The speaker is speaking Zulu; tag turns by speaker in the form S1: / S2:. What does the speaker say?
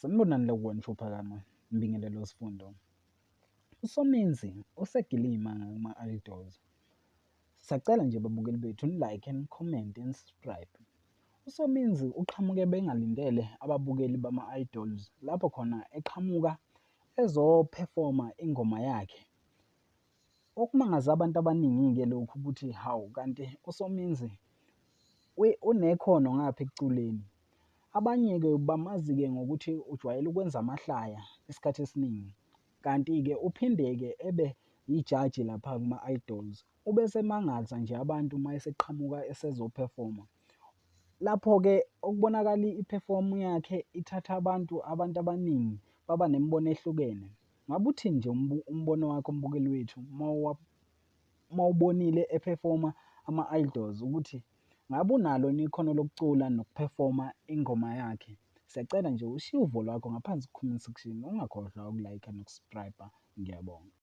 S1: Sanibonani lokhu phakama, ngibingelele uSifundo. USominzi usegilima ngakuma-Idols. Siyacela nje babukeli bethu ni-like, ni-comment, ni-subscribe. USominzi uqhamuke bengalindele ababukeli bama-Idols lapho khona eqhamuka ezophefoma ingoma yakhe. Okumangaze abantu abaningi-ke lokhu ukuthi hawu, kanti uSominzi unekhono ngapha ekuculeni. Abanye-ke bamazi-ke ngokuthi ujwayele ukwenza amahlaya isikhathi esiningi, kanti-ke uphinde-ke ebe ijaji lapha kuma-Idols. Ubesemangaza nje abantu uma eseqhamuka esezophefoma. Lapho-ke okubonakala i-perform yakhe ithatha abantu, abantu abaningi baba nemibono ehlukene. Ngabe uthini nje umbono wakho mbukeli wethu uma ubonile ephefoma ama-Idols ukuthi ngabe unalo yini ikhono lokucula nokuphefoma ingoma yakhe? Siyacela nje ushiye uvo lwakho ngaphansi ku-comment section, ungakhohlwa uku-like noku-subscribe-a. Ngiyabonga.